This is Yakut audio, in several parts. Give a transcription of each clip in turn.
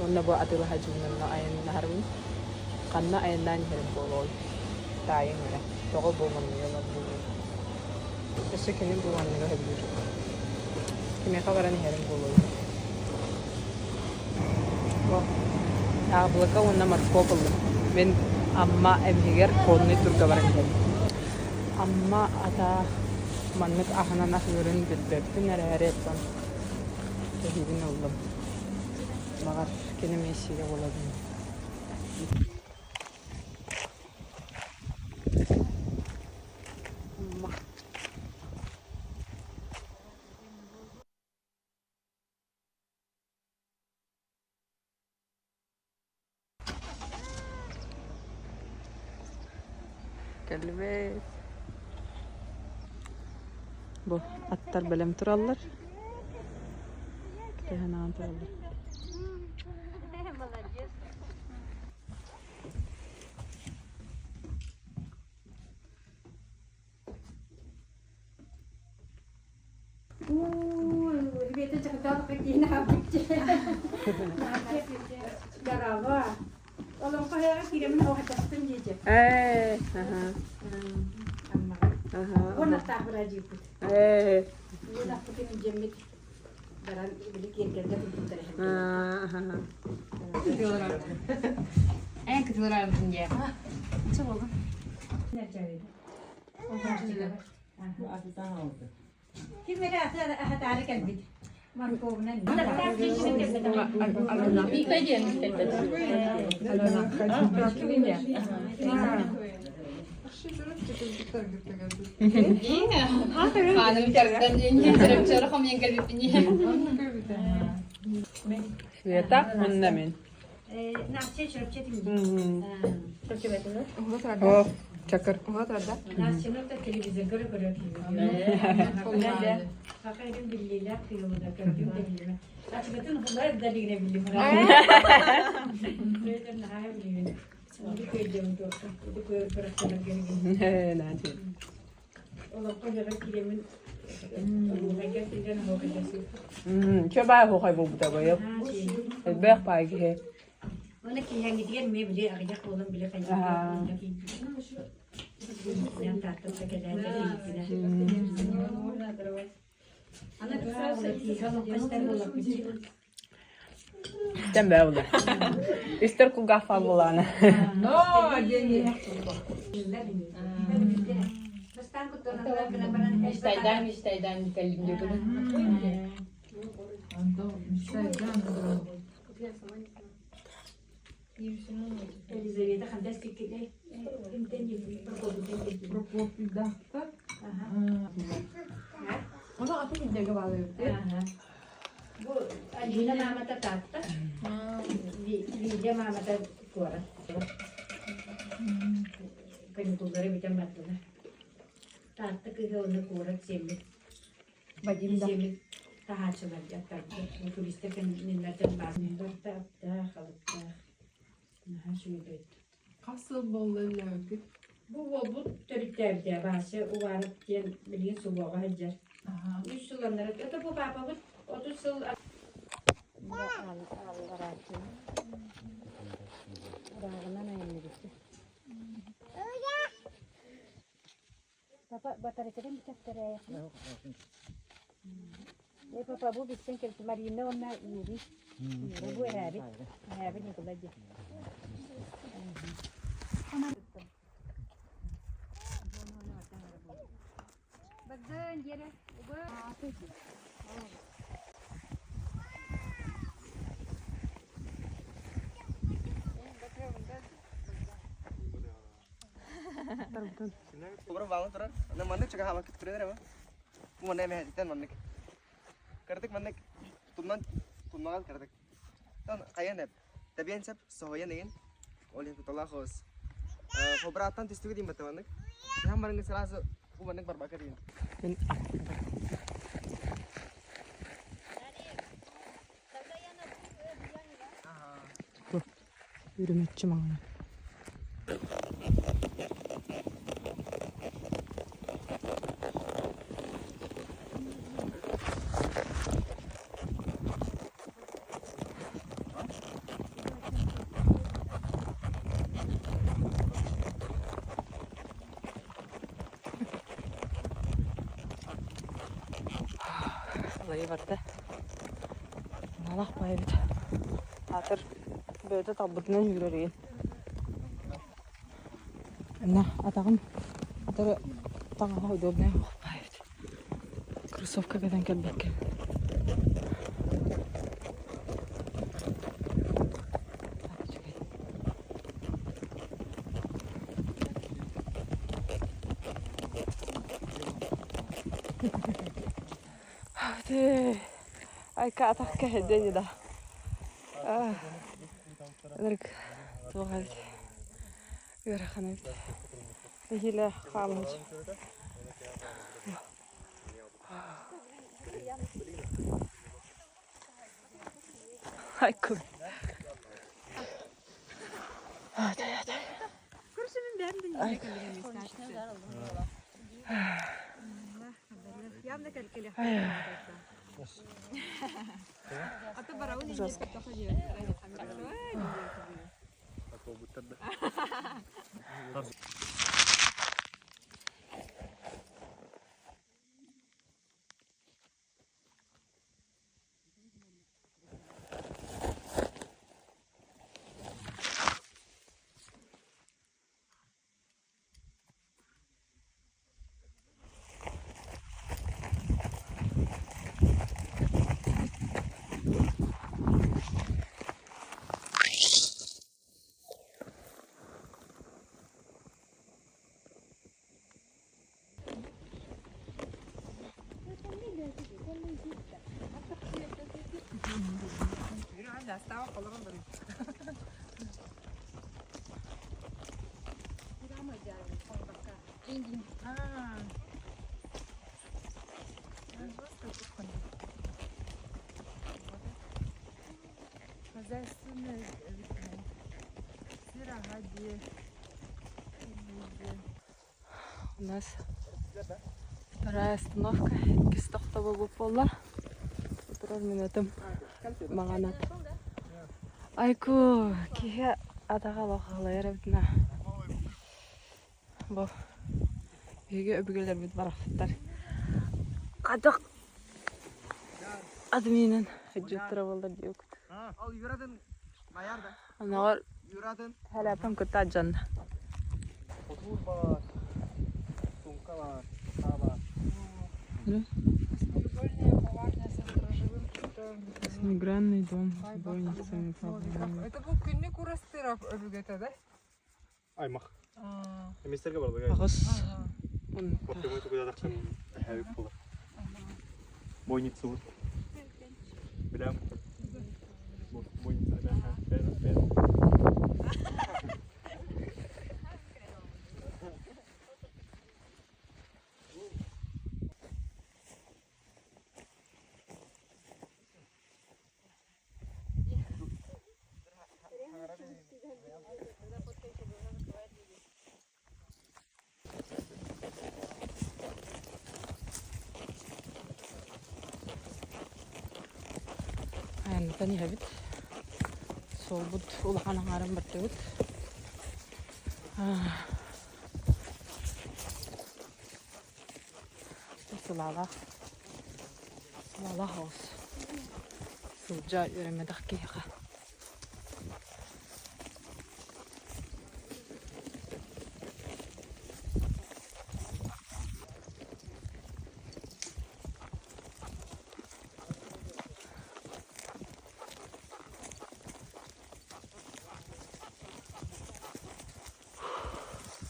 Уонна бу атыылаһа дьиҥнэннэ айаннаһарбын. Ханна айаннаан иһэрим буолуой? Таайыҥ эрэ, тоҕо бу манныгы ылар буолуой? Өссө кини бу манныгы сөбүлүүр. Кимиэхэ баран иһэрим буолуой? Бу яблоко уонна морковь ыллым. Мин Амма эмиһигэр конный турга баран иһэбин. Амма ата маннык аһынан аһыырын билбэппин эрээри, оттон кэһиибин ыллым. Баҕар, кини миссия буолабын. Амма. Кэллибит. Бу аттар бэлэм тураллар. Кэтэһэн тураллар. Ээ, аха. Аха. Ээ. Аха. Ким эрэ аты аһатаары кэлбит. Морковунан. Света, онно мин. О, чакыр. Чэ баай оһуохай буолбута быйыл. Элбэх баай киһи. Уонна киэһээҥҥитигэр эмиэ били аҕыйах буолан били Аһаа. Истэн бээ буолар. Истэр кулгаахпаан буолаана. Мечтайдаан, мечтайдаан кэллим диэбитин. Елизавета хантас киккитэй Прокопийдаахта. Ону атын идега баалыйбыт. Бу Альбина маамата Таатта, Лидия маамата куорат. Каникуллары бүтэн бардылар. Таатта кыыһа уонна куорат сиэммит. Вадим да. Сиэммит таһааччылар дьахтарга. Бу туристар кэннилэртэн баар. Барыта аптаах, алыптаах. Наһаа үчүгэй дойду. Хас сыл буолла үллээбиккит? Бу уолбут төрүттээбитэ Вася Уваров диэн билигин СВО-ҕа сылдьар. Үс сыл аннара это бу паапабыт 30 сыл Папа батарейкатын бүтэртэрэ. Э, папа, бу биттен кэлти Марина уонна Юрий. Бу эһээбит. Эһээбит Николай диэн. Бардын диэре. Баалан турар. Маннык чугаһаабаккыт көрөн эрэ Бу манна эмэһэтиттэн маннык. Кыратык маннык тумнан тумнаҕан кыратык. Тон хайан эп. Тэбиэн сөп, соһуйан игин. Ол иһин куталаах оҕус. Хобрааттан түстүгү диин батта маннык. Түһэн барыҥҥы сразу бу маннык барбакка диин. Мин Үрүмэччи маҥан. Халайы барда. Аналаах баайбыт. Аатыр бэйэтэ талбытынан үүрэр игин. Ана атаҕым атары таҥаһа удобнай баайбыт. Кроссовка кэтэн кэлбэккэ. Айка атах кэһэддэ да. Ынырык туох эбит ыарахан эбит. Нэһиилэ хаалан Айкун. Жестко. Хозяйственный сир аһа дьиэ У нас вторая остановка, иккис тохтобул буолла. Утурар минутум маҕанат. Айку, киһи атаҕа лохалайар эбитинэ. Бу биһиги өбүгэлэрбит барахсаттар. Хадах админин өдьүттэрэ буоллар диэбит. Ал юратын майарда. Анаҕар Юратын. Һэлээппин кытта алдьанна. Хотуур баар, сумка баар, саа баар. Восьмиугольная поварня со сторожевым Восьмигранный дом с бойницами Это был күннүк Урастыров өбүгэтэ да? Аймах. Эмистерге барбыга. Аҕыс. Кофемой тугуда тахсан эһэбик буолар. Бойница вот. Билям. Бойница бен. Айаннатан иһэбит. Суолбут улахан аҥаарын бардыбыт. Сылаалаах сылаалаах оҕус. Сылдьа үөрэммэтэх киһиэхэ.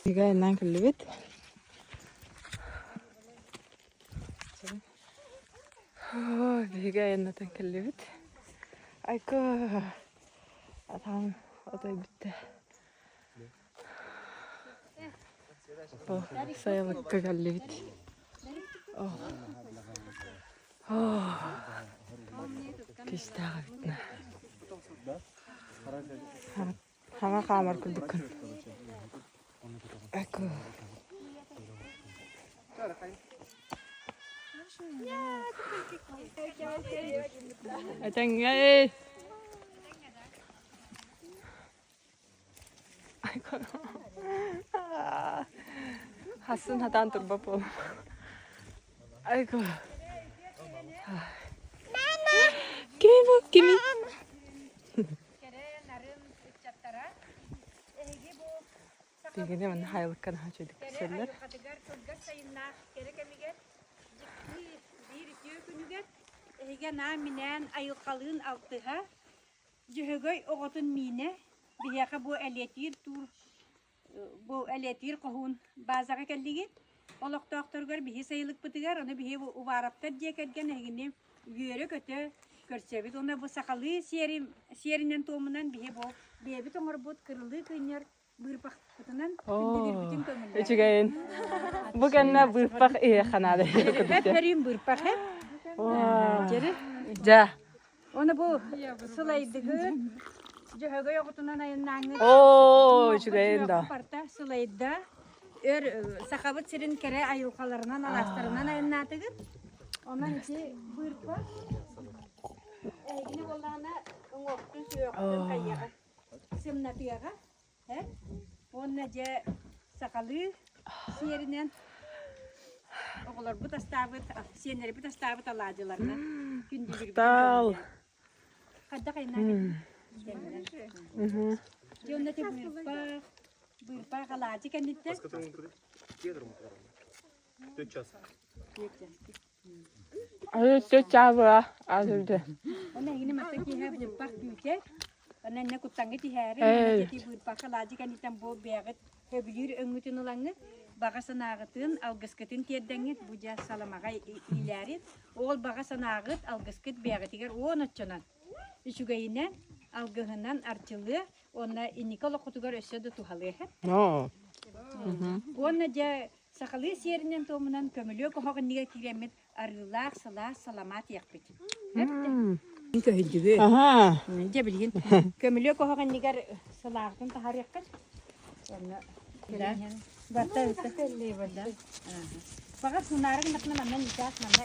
Бигэ айаннаан кэллибит. Биһиги айаннатан кэллибит. Айка атаҕым отой бүттэ. Бу сайылыкка кэллибит. Кистээх эбит Хаҥа хаамар курдуккун. Эко. Этэҥҥэ Хасын хатаан турба буолум. Айко. Кими бу? Кими? Кэрэ нарын ыччаттара эһиги бу Биһигини манна хайылыкка наһаа үчүгэйдик кэрэ көрсөллөр. айылҕатыгар кылгас сайыннаах кэрэ кэмигэр дьикти биир үтүө күнүгэр эһиги анаан-минээн айылҕалыын алтыһа Дьөһөгөй оҕотун миинэ биһиэхэ бу элиэтиир туур бу элиэтиир хоһуун баазаҕа кэллигит. Олохтоохторугар биһи сайылыкпытыгар, ону биһи Уваровтар дьиэ кэргэн эһигини үөрэ-көтө көрсөбүт. Уонна бу сахалыы сиэри, сиэринэн-туомунан биһи бу бэйэбит оҥорбут кырылыы кыынньар быырпахпытынан күндүлүүрбүтүн көҥүллээн. Үчүгэйин. Бу кэннэ быырпах иһиэххэ наада. Бэт бөрүүн быырпах э. Дьэри. Дьэ. Оны бу сылайдыгыт Дьөһөгөй оҕотунан айаннааҥҥыт. Оо, үчүгэйин да. Парта сылайда. Өр Сахабыт сирин кэрэ айылҕаларынан, алаастарынан айаннаатыгыт. Онон ити быырпах эһигини буоллаҕына уҥуохтун сүһүөхтүн хайыаҕа сымнатыаҕа э уонна дьэ сахалыы сиэринэн оҕолорбут астаабыт сиэннэрбит астаабыт алаадьыларынан күндүлүүрбүт хайдах айнаан дьэ онно ити быырпах быырпах алаадьы кэнниттэн Аты чаабыра азырды. Онно эһигини манта киэһэ быырпах күүтэр. Онно иннэ куттаҥҥыт иһээри, манна ити быырпахха алаадьы кэнниттэн бу бэйэҕит сөбүлүүр өҥҥүтүн ылаҥҥыт, баҕа санааҕытын, алгыскытын тиэрдэҥҥит, бу дьэ саламаҕа иилээрит. Ол баҕа санааҕыт, алгыскыт бэйэҕитигэр уон оччонон үчүгэйинэн, алгыһынан арчылыа уонна инники олоххутугар өссө да туһалыа. Уонна дьэ Сахалыы сиэринэн-туомунан көмүлүөк оһох иннигэр киирэммит арыылаах сылаас саламаат иэхпит. Көһүйдүбүт. Дьэ билигин көмүлүөк оһох иннигэр сылааҕытын таһаарыаххыт. Онно барта да. Баҕар сунаары гыннахына манна ньычаас манна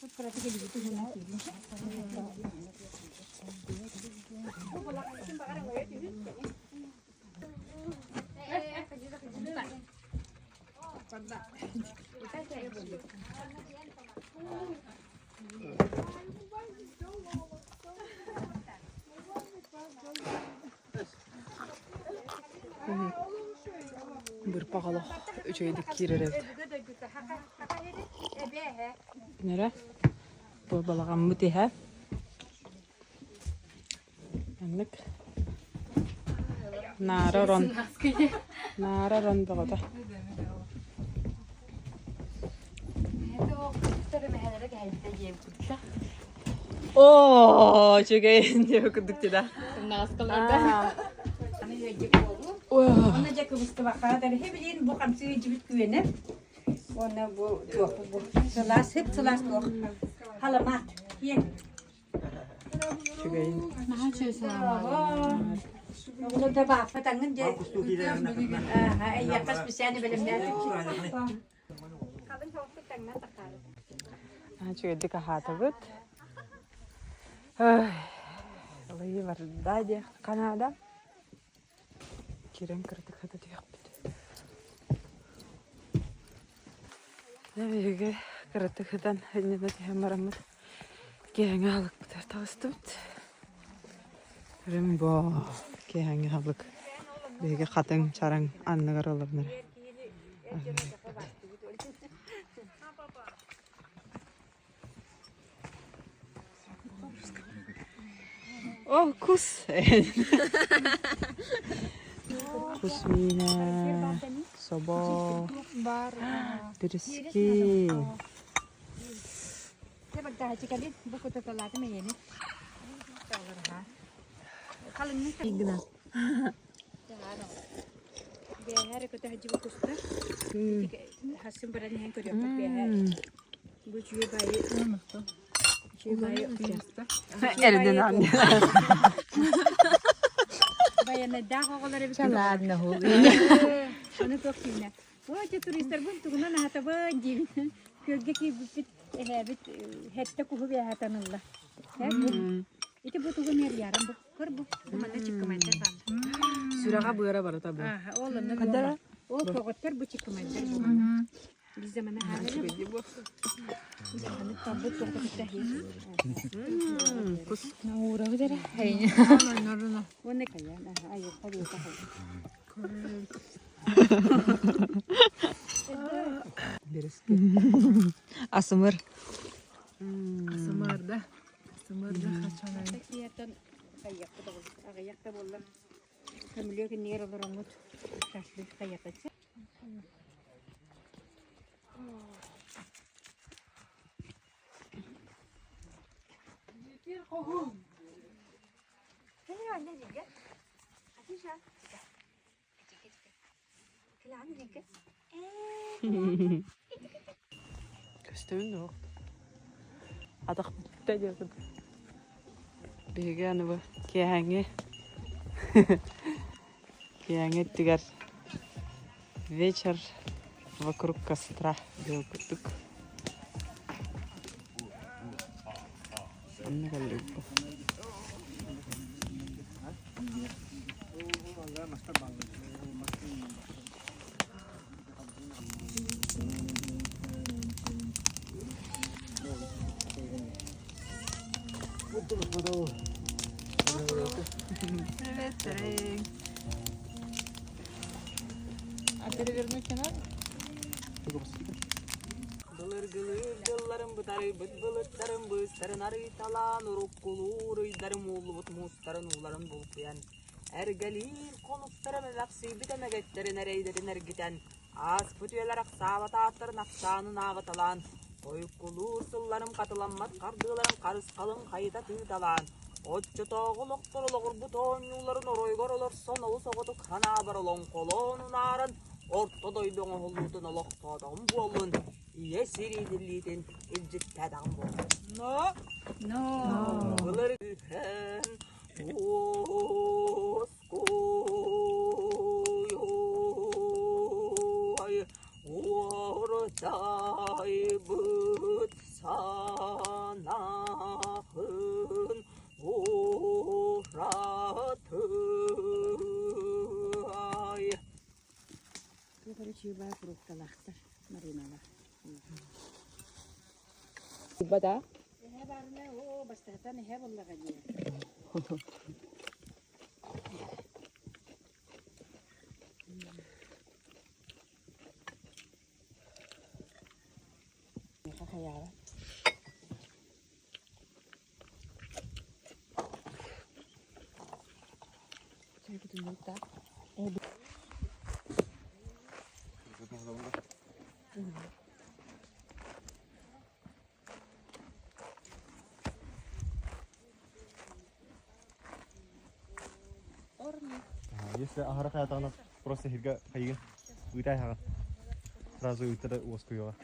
тут кыратык илиибит уһунан киирин. Бу балаҕанытын баҕар өҥөйө түһүн. Бырпах олох үчүгэйдик киирэр эбит. Нэрэ бу балаҕаммыт иһэ. Маннык наара орон наара орон бөҕөтө. Оо, үчүгэй диэбит курдук да. Уонна дьэ кыбыстыбакка тэрэһи билин бу хамсыы дьибит күөнэ. Уонна бу туох бу сылаас сып сылаас туох халамаат киэҥ. Үчүгэйин. Наһаа үчүгэй саламаат. Оҕолор да бааппатаҥҥын дьэ эйиэхэ специально бэлэмнээтим. Халыҥ соҕустук таҥнан тахсаары. Үчүгэйдик аһаатыбыт. Ылыйы барда диэх ханаада. Киирэн кыратык хата түһүөхпүт. Дьэ биһиги кыратык сытан иннинэ түһэн бараммыт киэһэҥҥи аһылыкпытыгар таҕыстыбыт. Рымбо киэһэҥҥи аһылык биһиги хатыҥ чараҥ анныгар олорон эрэ О, кус! Кус миинэ, собо, трески. Эрден Байанайдаах оҕолор эбит. Ону туох киинэ. Ой, туристарбын тугунан аһатабын диибин. Күөлгэ киирбиппит эһээбит хэттэ куһу бээһэтэн ылла. Ити бу тугу мэрьярым бу. Көр бу. Бу манна чыккымайдар бааллар. Сүрэҕэ быара барыта бу. Ол онно ол көҕөттөр бу чыккымайдар бу манна. Асымыр. Асымыр да. Асымыр да хачанай. Көмүлүөк иннигэр олороҥҥут шашлык хайата Көстөбүн дуо? Атах бүттэ диэбит. Биһиги аны бу киэһээҥҥи киэһээҥҥи өттүгэр вечер вокруг костра диэн курдук. Онно кэллибит. А перевернуть не надо? Былыргылыыр дьылларым бытарыйбыт былыттарым быыстарын арыйталаан уруккулуур ыйдарым ууллубут муустарын ууларын булкуйан эргэлиир хонуктарым эмэхсийбит эмэгэттэрин эрэйдэрин эргитэн ааспыт үйэлэр ахсаабат ааттарын ахсаанын ааҕыталаан хойуккулуур сылларым хатыламмат хардыыларын харысхалын хайыта тыыталаан оччотооҕу олохтор олоҕурбут оонньууларын оройугар олорсон олус оҕотук ханаабар олоҥхолоон унааран орто дойду оҥоһуллуутун олохтоотоҕум буоллун ийэ сир иитиллиитин илдьиттээтэҕим буоллун. Но! Но! Былыр үһэн уоскуй уордайбыт санаһын уратыай. Короче, фрукталаахтар Мариналар. Бада. Эһэ баарына, оо, бастатан эһэ буоллаҕа дии. Хайаара. Если аһара хайатаҕына просто иһиргэ хайыгын ыытай хаҕын. Сразу ыыта да уоскуйуоҕа.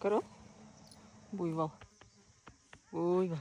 Көрө? Буйвол. Буйвол.